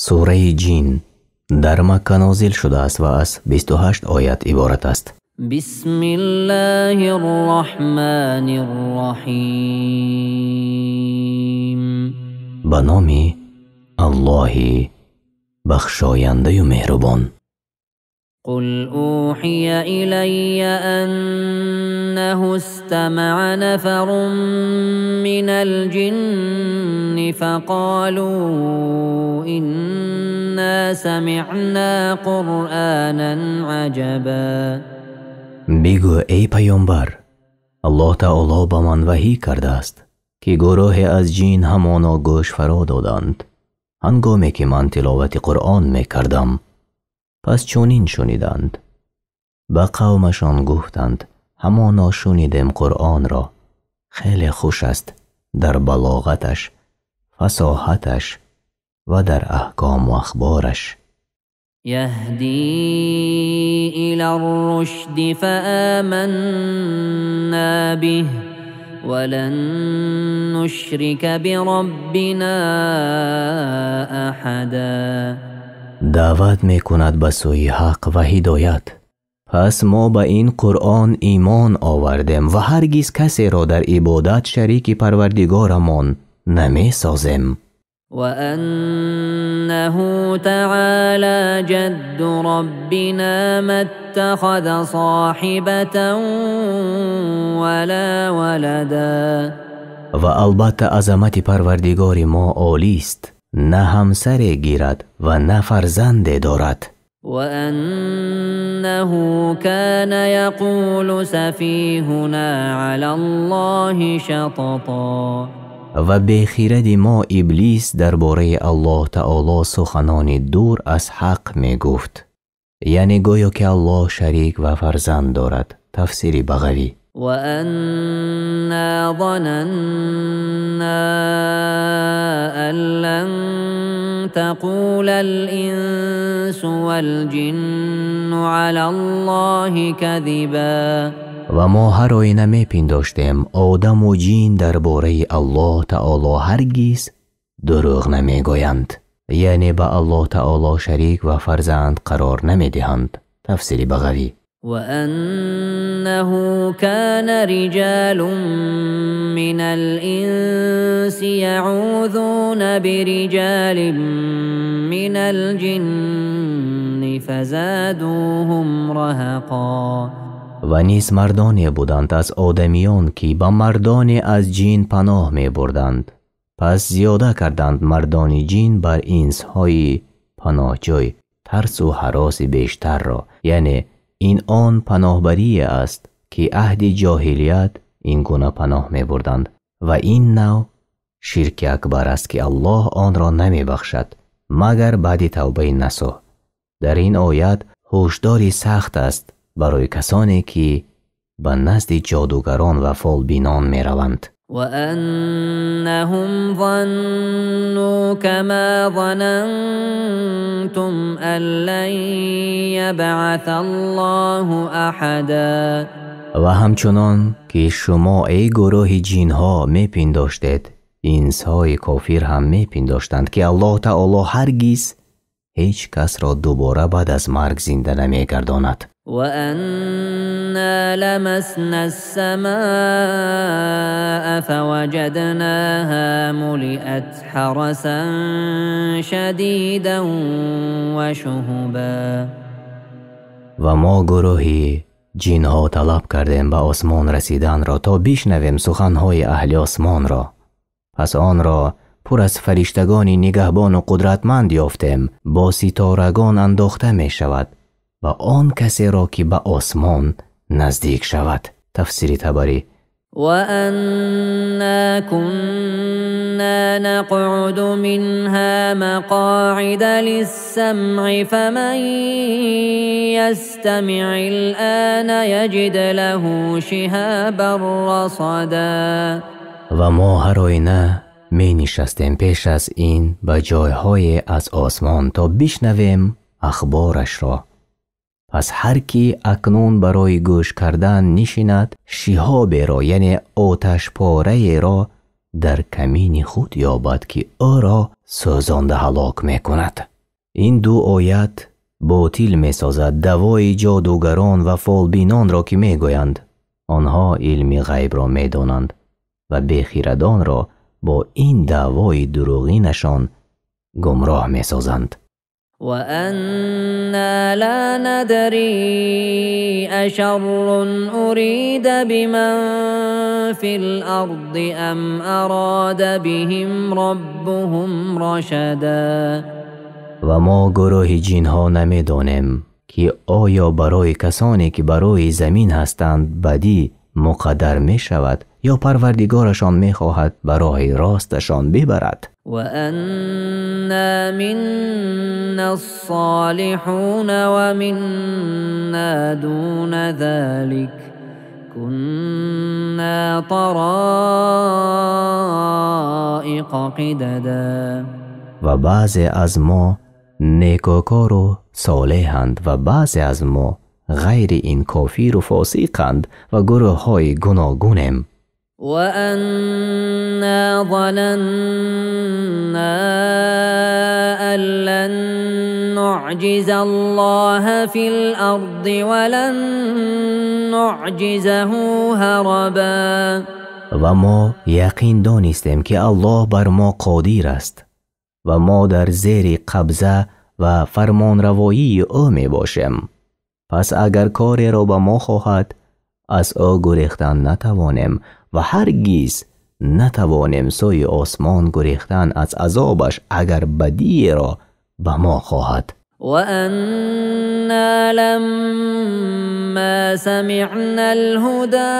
Сураи Ҷин дар Макка нозил шудааст ва аз 28 оят иборат аст. Бисмиллаҳир Роҳманир Роҳим. Ба номи Аллоҳи бахшояндаю меҳрубон. قل أوحي إلي أنه استمع نفر من الجن فقالوا إنا سمعنا قرآنا عجبا. Бигӯ эй паёмбар, Аллоҳ Таоло ба ман ваҳӣ кардааст, ки гурӯҳе аз ҷин ҳамоно гӯш фаро доданд, ҳангоме ки ман тиловати Қуръон мекардам. Пас чунин шуниданд. Ба қавмашон гуфтанд, ҳамоно шунидем Қуръонро. Хеле хуш аст дар балоғаташ, фасоҳаташ ва дар аҳкому ахбораш. يهدي إلى الرشد فآمنا به ولن نشرك بربنا أحدا. Даъват мекунад ба сӯи ҳақ ва ҳидоят. Пас мо ба ин Қуръон имон овардем ва ҳаргиз касеро дар ибодат шарики Парвардигорамон намесозем. وأنه تعالى جد ربنا ما اتخذ صاحبة ولا ولدا. Ва албатта азамати Парвардигори мо олист, на ҳамсаре гирад ва на фарзанде дорад. وأنه كان يقول سفيهنا على الله شططا. Ва бехиради мо Иблис дар бораи Аллоҳ Таоло суханони дур аз ҳақ мегуфт, яъне гӯё ки Аллоҳ шарик ва фарзанд дорад. Тафсири Бағавӣ. وأنا ظننا أن لن تقول الإنس والجن على الله كذبا. Ва мо ҳар оина мепиндоштем, одаму ҷин дар бораи Аллоҳ Таоло ҳаргиз дурӯғ намегӯянд, яъне ба Аллоҳ Таоло шарик ва фарзанд қарор намедиҳанд. Тафсири Бағавӣ. وأنه كان رجال من الإنس يعوذون برجال من الجن فزادوهم رهقا. Ва низ мардоне буданд аз одамиён, ки ба мардоне аз ҷин паноҳ мебурданд. Пас зиёда карданд мардони ҷин бар инсҳои паноҳҷӯй тарсу ҳароси бештарро, яъне ин он паноҳбарие аст, ки аҳди ҷоҳилият ин гуна паноҳ мебурданд ва ин нав ширки акбар аст, ки Аллоҳ онро намебахшад, магар баъди тавбаи насӯҳ. Дар ин оят ҳушдори сахт аст барои касоне, ки ба назди ҷодугарон ва фолбинон мераванд. وأنهم ظنوا كما ظننتم أن لن يبعث الله أحدا. Ва ҳамчунон ки шумо эй гурӯҳи ҷинҳо мепиндоштед, инсҳои кофир ҳам мепиндоштанд, ки Аллоҳ Таоло ҳаргиз ҳеҷ касро дубора баъд аз марг зинда намегардонад. وأنا لمسنا السماء فوجدناها ملئت حرسا شديدا وشهبا. Ва мо гурӯҳи ҷинҳо талаб кардем ба осмон расиданро, то бишнавем суханҳои аҳли осмонро. Пас онро пур аз фариштагони нигаҳбону қудратманд ёфтем, бо ситорагон андохта мешавад ва он касеро, ки ба осмон наздик шавад. Тафсири Табарӣ. وأنا كنا نقعد منها مقاعد للسمع فمن يستمع الآن يجد له شهابا رصدا. Ва мо ҳар оина менишастем пеш аз ин ба ҷойҳое аз осмон, то бишнавем ахборашро. Пас ҳар ки акнун барои гӯш кардан нишинад, шиҳоберо, яъне оташпораеро дар камини худ ёбад, ки ӯро сӯзонда ҳалок мекунад. Ин ду оят ботил месозад даъвои ҷодугарон ва фолбинонро, ки мегӯянд онҳо илми ғайбро медонанд ва бехирадонро бо ин даъвои дурӯғинашон гумроҳ месозанд. وأنا لا ندري أشر أريد بمن في الأرض أم أراد بهم ربهم رشدا. Ва мо гурӯҳи ҷинҳо намедонем, ки оё барои касоне, ки бар рӯи замин ҳастанд, бадӣ муқаддар мешавад ё парвардигорашон мехоҳад ба роҳи росташон бибарад. وأنا منا الصالحون ومنا دون ذلك كنا طرائق قددا. Ва баъзе аз мо некӯкору солеҳанд ва баъзе аз мо ғайри ин кофиру фосиқанд ва гурӯҳҳои гуногунем. وأنا ظننا أن لن نعجز الله في الأرض ولن نعجزه هربا. Ва мо яқин донистем, ки Аллоҳ бар мо қодир аст ва мо дар зери қабза ва фармонравоии ӯ мебошем. Пас агар кореро ба мо хоҳад, аз ӯ гурехтан натавонем ва ҳаргиз натавонем сӯи осмон гурехтан аз азобаш, агар бадиеро ба мо хоҳад. وأنا لما سمعنا الهدى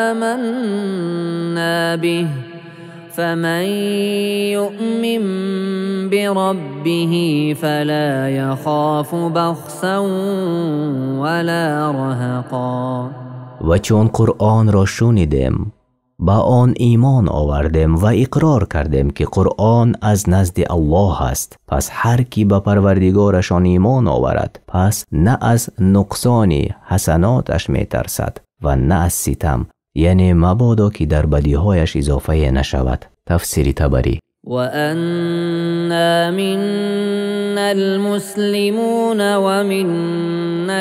آمنا به فمن يؤمن بربه فلا يخاف بخسا ولا رهقا. Ва чун Қуръонро шунидем, ба он имон овардем ва иқрор кардем, ки Қуръон аз назди Аллоҳ аст. Пас ҳар кӣ ба парвардигорашон имон оварад, пас на аз нуқсони ҳасаноташ метарсад ва на аз ситам, яъне мабодо ки дар бадиҳояш изофае нашавад. Тафсири Табарӣ. وأنا منا المسلمون ومنا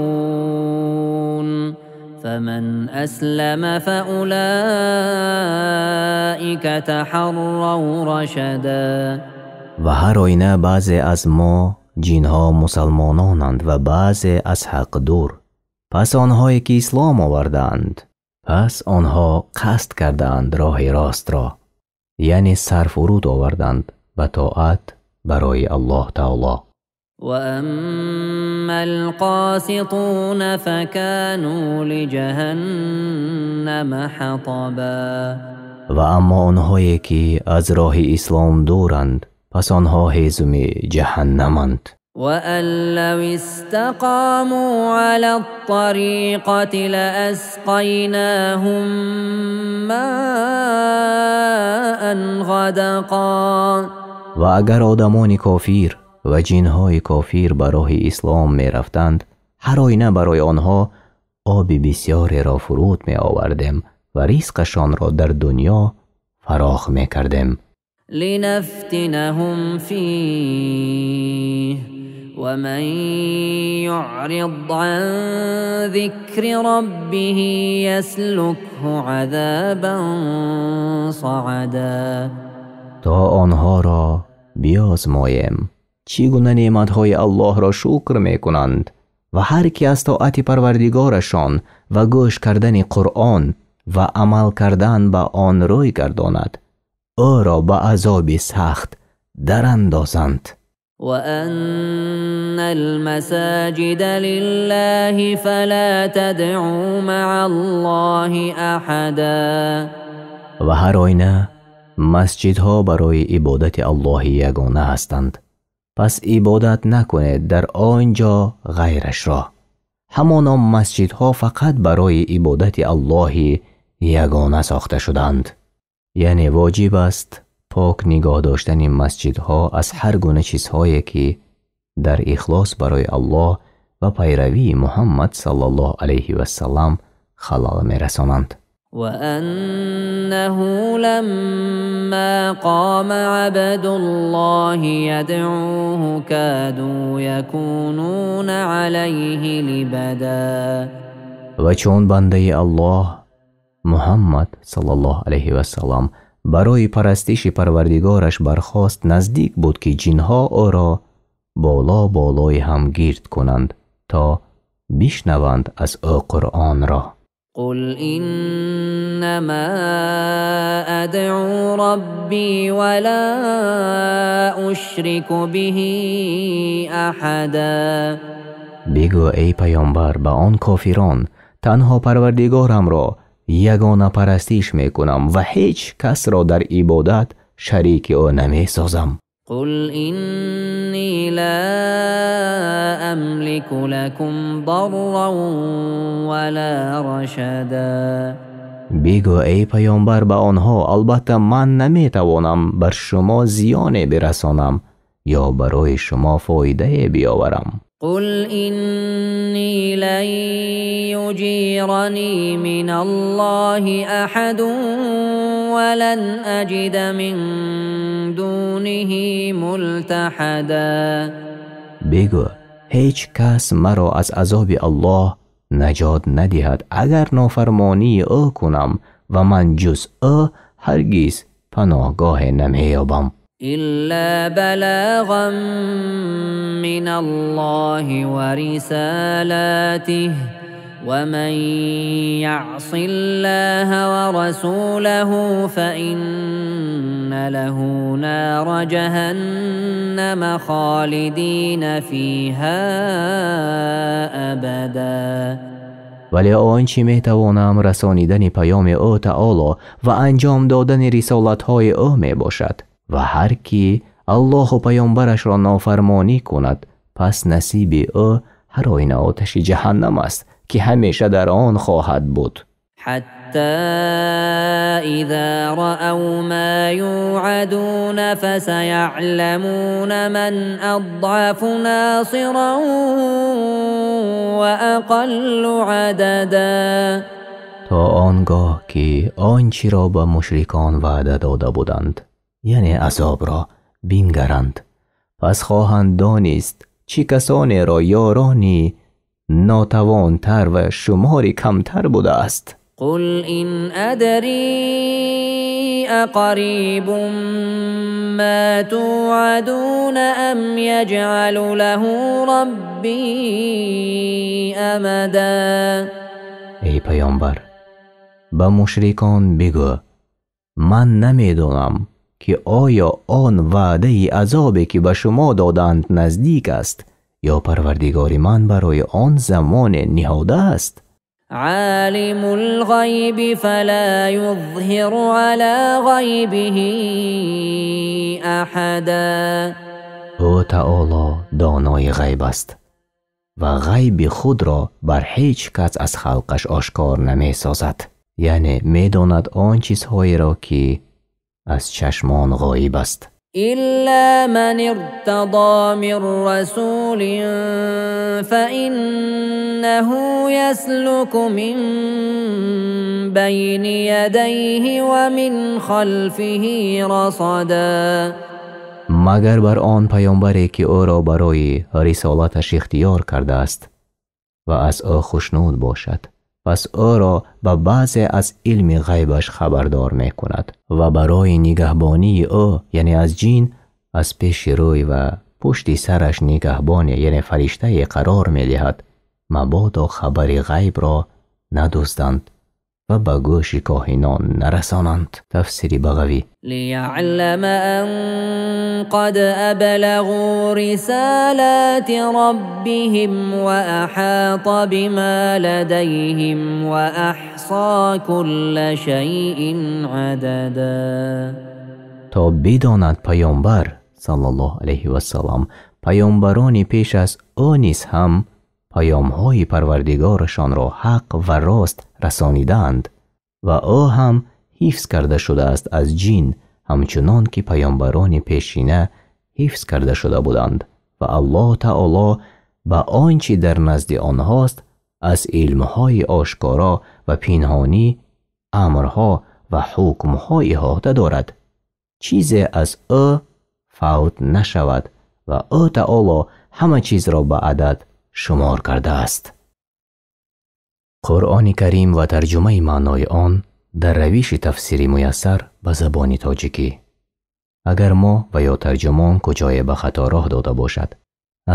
القاسطون فمن أسلم فأولئك تحروا رشدا. Ва ҳар оина баъзе аз мо ҷинҳо мусалмононанд ва баъзе аз ҳақ дур. Пас онҳое ки ислом овардаанд, пас онҳо қасд кардаанд роҳи ростро, яъне сарфуруд оварданд ба тоат барои Аллоҳ таоло. وأما القاسطون فكانوا لجهنم حطبا. Ва аммо онҳое ки аз роҳи ислом дуранд, пас онҳо ҳезуми ҷаҳаннаманд. وأن لو استقاموا على الطريقة لأسقيناهم ماء غدقا. Ва агар одамони кофир ва ҷинҳои кофир ба роҳи ислом мерафтанд, ҳар оина барои онҳо оби бисёреро фуруд меовардем ва ризқашонро дар дунё фарох мекардем. لنفتنهم فيه ومن يعرض عن ذكر ربه يسلكه عذابا صعدا. То онҳоро биозмоем, чӣ гуна неъматҳои Аллоҳро шукр мекунанд, ва ҳар ки аз тоати парвардигорашон ва гӯш кардани Қуръон ва амал кардан ба он рӯй гардонад, ӯро ба азоби сахт дарандозанд. وأن المساجد لله فلا تدعوا مع الله أحدا. Ва ҳар оина масҷидҳо барои ибодати Аллоҳи ягона ҳастанд, пас ибодат накунед дар он ҷо ғайрашро. Ҳамоно масҷидҳо фақат барои ибодати Аллоҳи ягона сохта шуданд. Яъне воҷиб аст пок нигоҳ доштани масҷидҳо аз ҳар гуна чизҳое, ки дар ихлос барои Аллоҳ ва пайравии Муҳаммад саллаллоҳу алайҳи вассалам халал мерасонанд. وأنه لما قام عبد الله يدعوه كادوا يكونون عليه لبدا. Ва чун бандаи Аллоҳ Муҳаммад саллаллоҳу алайҳи вассалам барои парастиши Парвардигораш бархост, наздик буд, ки ҷинҳо ӯро боло болои ҳам гирд кунанд, то бишнаванд аз ӯ Қуръонро. قل إنما أدعو ربي ولا أشرك به أحدا. Бигӯ, эй паёмбар, ба он кофирон: танҳо Парвардигорамро ягона парастиш мекунам ва ҳеҷ касро дар ибодат шарики ӯ намесозам. قل إني لا أملك لكم ضرا ولا رشدا. Бигӯ, эй паёмбар, ба онҳо: албатта ман наметавонам бар шумо зиёне бирасонам ё барои шумо фоидае биёварам. قل إني لن يجيرني من الله أحد ولن أجد من دونه ملتحدا. Бигӯ, ҳеҷ кас маро аз азоби Аллоҳ наҷот надиҳад, агар нофармонии ӯ кунам, ва ман ҷуз ӯ ҳаргиз паноҳгоҳе намеёбам. إلا بلاغا من الله ورسالاته ومن يعص الله ورسوله فإن له نار جهنم خالدين فيها أبدا. Вале он чӣ метавонам расонидани паёми ӯ таоло ва анҷом додани рисолатҳои ӯ мебошад. Ва ҳар кӣ Аллоҳу паёмбарашро нофармонӣ кунад, пас насиби ӯ ҳар оина оташи ҷаҳаннам аст, ки ҳамеша дар он хоҳад буд. حتى إذا رأوا ما يوعدون فسيعلمون من أضعف ناصرا وأقل عددا. То он гоҳ ки он чиро ба мушрикон ваъда дода буданд, яъне азобро бингаранд, пас хоҳанд донист, чӣ касонеро ёрони нотавонтар ва шумори камтар будааст. قل إن أدري أقريب ما توعدون أم يجعل له ربي أمدا. Эй паёмбар, ба мушрикон бигӯ: ман намедонам, ки оё он ваъдаи азобе, ки ба шумо доданд, наздик аст, ё Парвардигори ман барои он замоне ниҳодааст. عالم الغيب فلا يظهر على غيبه أحدا. Ӯ таоло донои ғайб аст ва ғайби худро бар ҳеҷ кас аз халқаш ошкор намесозад, яъне медонад он чизҳоеро, ки аз чашмон ғоиб аст. إلا من ارتضى من رسول فإنه يسلك من بين يديه ومن خلفه رصدا. Магар бар он паёмбаре, ки ӯро барои рисолаташ ихтиёр кардааст ва аз ӯ хушнуд бошад, пас ӯро ба баъзе аз илми ғайбаш хабардор мекунад ва барои нигаҳбонии ӯ, яъне аз ҷин, аз пеши рӯй ва пушти сараш нигаҳбоне, яъне фариштае қарор медиҳад, мабодо хабари ғайбро надузданд ва ба гӯши коҳинон нарасонанд. Тафсири Бағавӣ. ليعلم أن قد أبلغوا رسالات ربهم وأحاط بما لديهم وأحصى كل شيء عددا. То бидонад паёмбар саллаллоҳу алайҳи вассалам, паёмбарони пеш аз ӯ низ ҳам паёмҳои Парвардигорашонро ҳақ ва рост расонидаанд ва ӯ ҳам ҳифз карда шудааст аз ҷин, ҳамчунон ки паёмбарони пешина ҳифз карда шуда буданд, ва Аллоҳ таоло ба он чӣ дар назди онҳост аз илмҳои ошкоро ва пинҳонӣ Амрҳо ва ҳукмҳо иҳота дорад, чизе аз ӯ фавт нашавад ва ӯ таоло ҳама чизро ба адад шумор кардааст. Қуръони Карим ва тарҷумаи маънои он дар равиши тафсири муяссар ба забони тоҷикӣ. Агар мо ва ё тарҷумон куҷое ба хато роҳ дода бошад,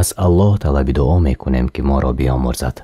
аз Аллоҳ талаби дуо мекунем, ки моро биомӯрзад.